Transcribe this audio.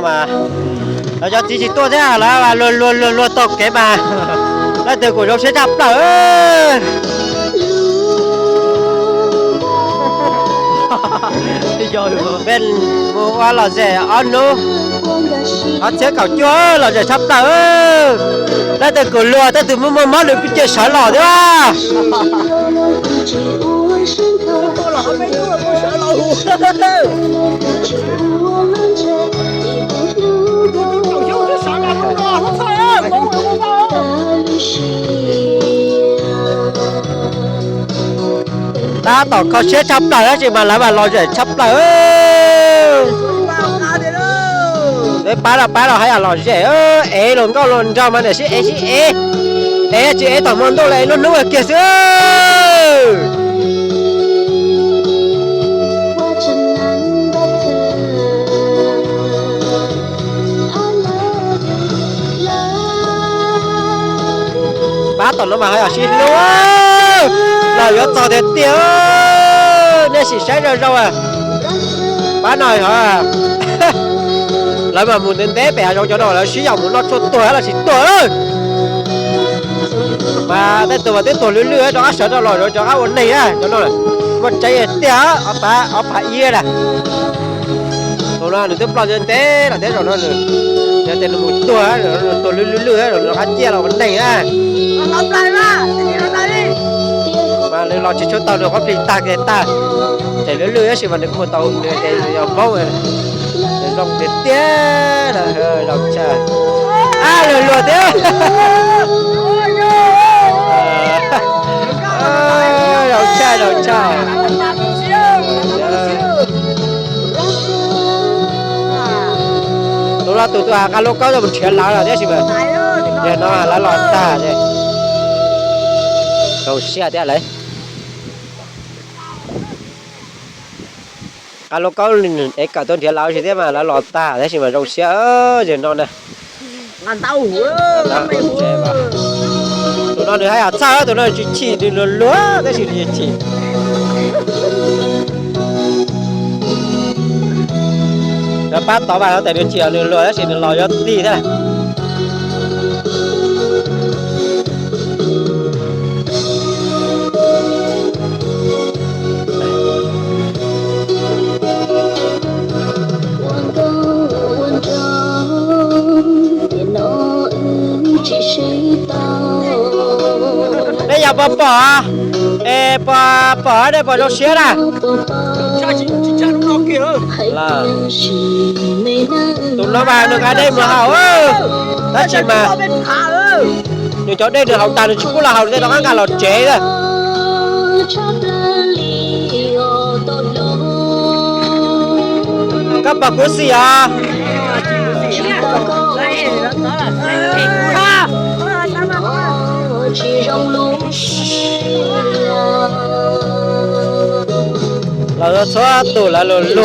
Mas lawv cov txiv tsis tuaj thiab, lawv luag luag luag luag taug kev mas leej twg kuj zoo siab tshaj plaws. Peb mus ua lom zem ob hnub, ob txhiab kaum cuaj lom zem tshaj plaws. Leej twg kuj luag, leej twg muaj muaj mob nws pheej cia sawv los thiab. Tab tom kho siab tshaj plaws tab sis mas lawv mas lom zem tshaj plaws. Peb pab los pab los haj yam lom zem, ev luag nkauj luag nraug mas niam sib ev sib ev, ev tsis ev tom hmo ntuj los ev hnub hnub kiag xwb. Pab tom no mas ho yog sib hlub los yuav txog tiag tiag. Nej sim saib zoo zoo, pab no lawv mas mus ntev ntev pem hav zoov, cov no lawv sib yaum mus noj tshuaj tuag los sis tuag. Mas tej tug mas twb tuag lwj lwj rov qab sawv rov los rov qab ua neeg, cov no muaj tseeb tiag. Ob phav ib na, tus no nws twb ploj ntev ntev los thiab, zaum no nws yog tias nws mus tuag, tuag lwj lwj lwj, zaum no rov qab ciaj los ua neeg na. Mas nws los tsis tshua tau, nws qhov plig tag kiag tag, tseem lwj lwj tab sis mas nws kuj mus tau, nws yog Hmoob, zoo tiag tiag, zoo tshaj. Ab, luag luag thiab. Zoo tshaj, zoo tshaj. Tus no tus tus Nqa Lub Kaub mus nrhiav lawv los thiab sis mas, yog no lawv los tag. Zoo siab thiab lawv. Nqa Lub Kaub es kawm tuaj nrhiav lawv thiab mas lawv los tag thiab sis mas zoo siab yog no na. Tus no nws haj yam txhawj, tus no tsis chim, nws luag luag tab sis nws chim. Nws pab tod mas tes nws chim nws luag tab sis nws los yuav tig thiab. Nej yog puas pom? Es puas pom, nej puas zoo siab na? Tus no mas nws nqa dej mus haus, tab sis mas nws cov dej nws haus tag nws tsis pub los haus, nws tej rov qab nqa los tsev lawm. Koj pom kuv xim os. Los txhua tus lawv luag luag lawm.